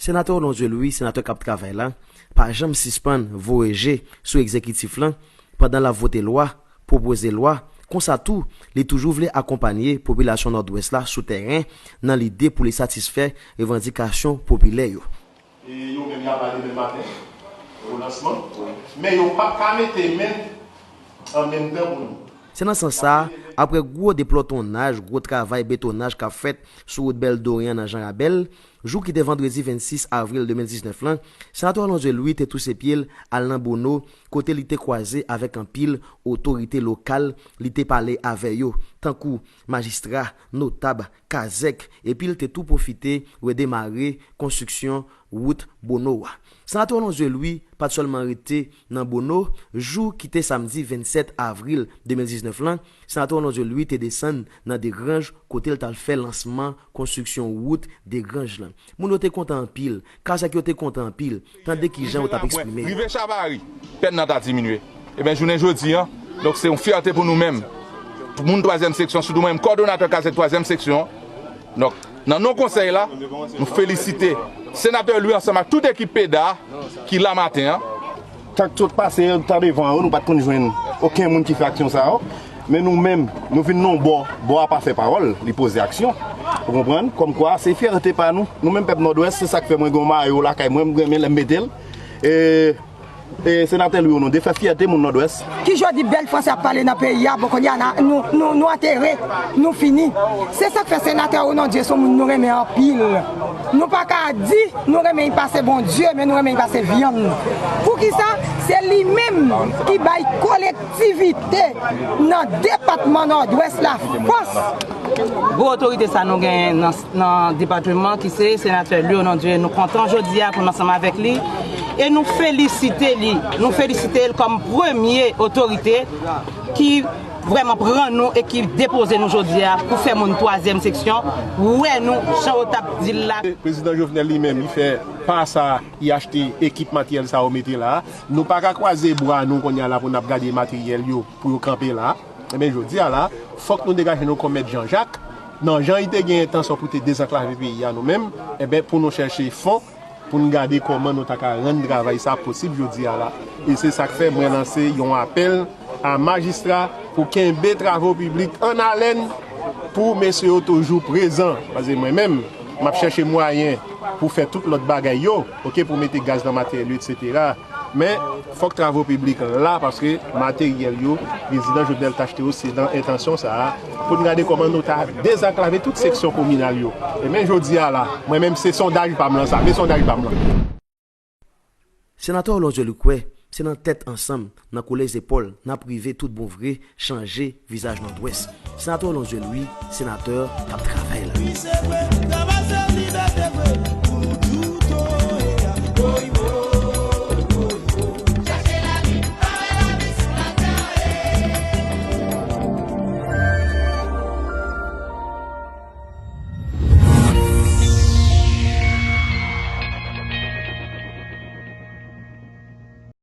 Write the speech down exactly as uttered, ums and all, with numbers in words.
Senatè Orlondieu Louis, senatè k ap travay la, pa janm sispann voye je sou egzekitif lan pandan l ap vote lwa, pwopoze lwa. Konsa tou, li toujou vle akonpanye popilasyon Nòdwès la sou tèren nan lide pou li satisfè revandikasyon popilè yo. E yo menm y a pale menm maten, o lansman, men yo p ap ka mete men an menm tan pou nou. Se nan sans sa a, apre gwo deplòtonnaj, gwo travay betonaj k ap fèt sou wout Bèl Dorian nan Jan Rabèl, jou ki te vandredi vennsis avril de mil diznèf lan, Senatè Orlondieu Louis te touse pye l al nan Bono, kote li te kwaze avèk anpil otorite lokal, li te pale avè yo, tankou majistra, notab, kazèk, epi l te tou pwofite redemare konstriksyon wout Bono a. Senatè Orlondieu Louis pa t sèlman rete nan Bono, jou ki te samdi vennsèt avril de mil diznèf lan, Senatè Orlondieu Louis te desann nan Degranj kote l t al fè lansman konstriksyon wout Degranj lan. Moun yo te kontan anpil, kazèk yo te kontan anpil, tande kijan yo t ap eksprime yo. Rive Chabari, pèn nan ta diminye. Ebyen, jounen jodi a, donk se yon fyète pou nou menm, pou moun twazyèm seksyon, sitou mwen menm, kòdonatè kazèk twazyèm seksyon. Donk, nan non konsèy la, nou felisite Senatè Louis ansanm ak tout ekip PEDA ki la maten an. Tan k sot pase, tan devan yo, nou pa t konn jwenn okenn moun ki fè aksyon sa yo. Men nou menm, nou vin nan yon bò, bò a pa fè pawòl, li poze aksyon. Ou konprann? Kòmkwa, se fyète pa nou. Nou menm pèp Nòdwès, se sa k fè mwen gen yon mayo lakay mwen, m renmen lè m mete l. E, e Senatè Louis Orlondieu fè fyète moun Nòdwès. Ki jodi bèl franse ap pale nan peyi a, bon, kounye a, nou, nou, nou antere, nou fini. Se sa k fè Senatè Orlondieu se yon moun nou renmen anpil. Nou pa ka di nou renmen l pase Bondye, men nou renmen l pase vyann. Poukisa? Se li menm ki bay kolektivite nan depatman Nòdwès la fòs. Gwo otorite sa nou genyen nan, nan depatman ki se Senatè Louis Orlondieu. Nou kontan jodi a pou n ansanm avèk li e nou felisite li. Nou felisite l kòm premye otorite ki vrèman pran nou e ki depoze nou jodi a pou fè moun twazyèm seksyon wè nou jan yo t ap di l la. Prezidan Jovenel li menm, li fè pa sa, li achte ekip materyèl sa yo mete la. Nou pa ka kwaze bra nou kounye a la pou n ap gade materyèl yo pou yo kanpe la. Ebyen, jodi a la, fòk nou degaje nou kòm Mèt Jan Jak. Nan jan li te gen entansyon pou te dezanklave peyi a nou menm, ebyen, pou nou chèche fon, pou n gade kòman nou ta ka rann travay sa posib jodi a la. E se sa k fè mwen lanse yon apèl a majistra pou kenbe travo piblik an alèn pou mesye yo toujou prezan. Paske mwen menm, m ap chèche mwayen pou fè tout lòt bagay yo, oke, pou mete gaz nan materyèl yo, etsetera. Men, fòk travo piblik la, paske materyèl yo, prezidan Jovenel t achte yo, se nan entansyon sa a, pou n gade kòman nou ta dezanklave tout seksyon kominal yo. E men jodi a la, mwen menm se sondaj pa m lan sa, men sondaj pa m lan. Senatè Orlondieu Louis kwè se nan tèt ansanm, nan kole zepòl, n ap rive tout bon vre chanje vizaj Nòdwès. Senatè Orlondieu Louis, senatè k ap travay la.